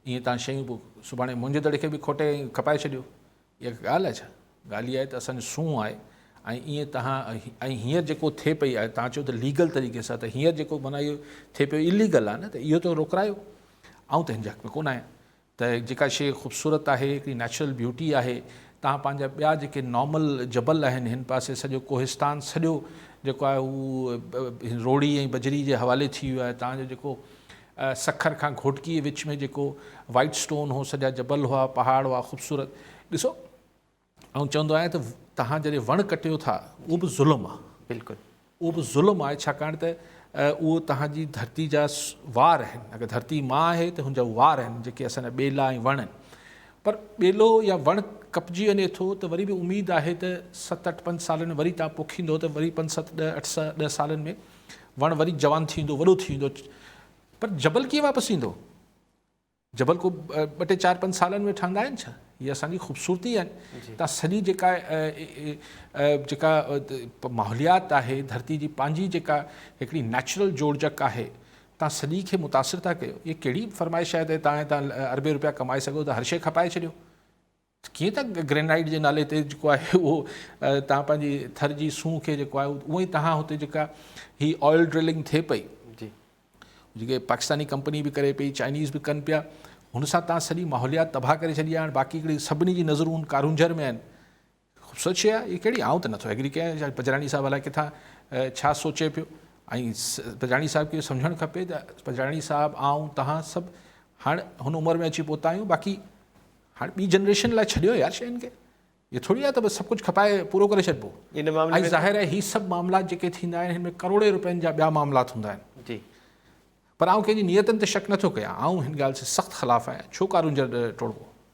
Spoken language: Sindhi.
ائين توهان شيون پوء سڀاڻي منهنجي دڙي کي به کوٽي ۽ کپائي ڇڏيو. اها ڪا ڳالهه آهي ڇا؟ ڳالهه اها آهي ته اسان جو سونهن آهي ۽ ائين توهان ۽ هينئر جيڪو ٿئي پئي آهي توهان چيو ته ليگل طريقي سان ته هينئر جيڪو معنيٰ اهو ٿئي پيو اليگل آهي نه ته اهو ته روڪرايو. آئون ته هن جي حق ۾ ڪونه آهيان. ته جيڪا شيء خوبصورت آهي، هڪڙي نيچرل بيوٽي آهي، توهان پنهنجا ٻيا جيڪي نارمل جبل آهن هن پاسي سڄو ڪوهستان سڄو جيڪو آهي هو روڙي ۽ بجري جي حوالي ٿي ويو آهي، توهان جو جيڪو سکر کان گهوٽڪي جي وچ ۾ جيڪو وائيٽ اسٽون هو سڄا جبل هئا پهاڙ هئا خوبصورت ڏسو آئون چوندو آهيان ته توهان جڏهن وڻ ڪٽيو ٿا اهو به ظلم آهي. بلڪل. اهو به ظلم آهي ڇاڪاڻ ته اهو توهان جي ڌرتي جا وار آهن اگر ڌرتي ماء آهي ته هن جا وار آهن جيڪي اسان جا ٻيلا ۽ وڻ آهن پر ٻيلو يا وڻ ڪپجي وڃي ٿو ته وري به اميد آهي ته ست اٺ پنج سالن ۾ وري توهان پوکيندو ته وري پنج ست ڏهه اٺ ڏهه سالن ۾ وڻ وري جوان ٿيندو وڏو ٿي ويندو پر جبل ڪيئن واپس ايندو؟ جبل ڪو ٻه ٽي چار پنج سالن ۾ ٺهندا آهن ڇا؟ هي اسان جي خوبصورتي آهن. تان سڄي جيڪا جيڪا ماحوليات آهي ڌرتي جي پنهنجي جيڪا هڪڙي نيچرل جوڙجڪ آهي تان سڄي کي متاثر ٿا ڪيو. هي ڪهڙي فرمائش آهي ته تان هتان اربين روپيا ڪمائي سگهو ته هر شيء کپائي ڇڏيو. ڪيئن ته گرينائيٽ جي نالي تي جيڪو آهي اهو تان پنهنجي ٿر جي سونهن کي جيڪو آهي اونئن ئي تهان هتي جيڪا هي آئل ڊرلنگ ٿئي پئي جي جيڪي پاڪستاني ڪمپني به ڪري پئي چائنيز به ڪن پيا هن سان تان سڄي ماحوليات تباهه ڪري ڇڏي آهي باقي هڪڙي سڀني جي نظرون ڪارونجهر ۾ آهن خوبصورت شيء آهي هي ڪهڙي آئون ته نٿو ايگري ڪيان پجراڻي صاحب الائي ڪٿان ڇا سوچي پيو ۽ پجراڻي صاحب کي سمجهڻ کپي ته پجراڻي صاحب آئون تهان سڀ هاڻ هن عمر ۾ اچي پهتا آهيون باقي هاڻ ٻي جنريشن لاء ڇڏيو يار شين کي اهو ٿوري آهي ته بس سڀ ڪجهه کپائي پورو ڪري ڇڏبو ان معاملي ۾ ظاهر آهي هي سڀ معاملات جيڪي ٿيندا آهن هن ۾ ڪروڙين روپين جا ٻيا معاملات هوندا آهن جي پر آئون ڪنهن جي نيتن تي شڪ نٿو ڪيان آئون هن ڳالهه سي سخت خلاف آهيان ڇو ڪارونجهر ٽوڙبو.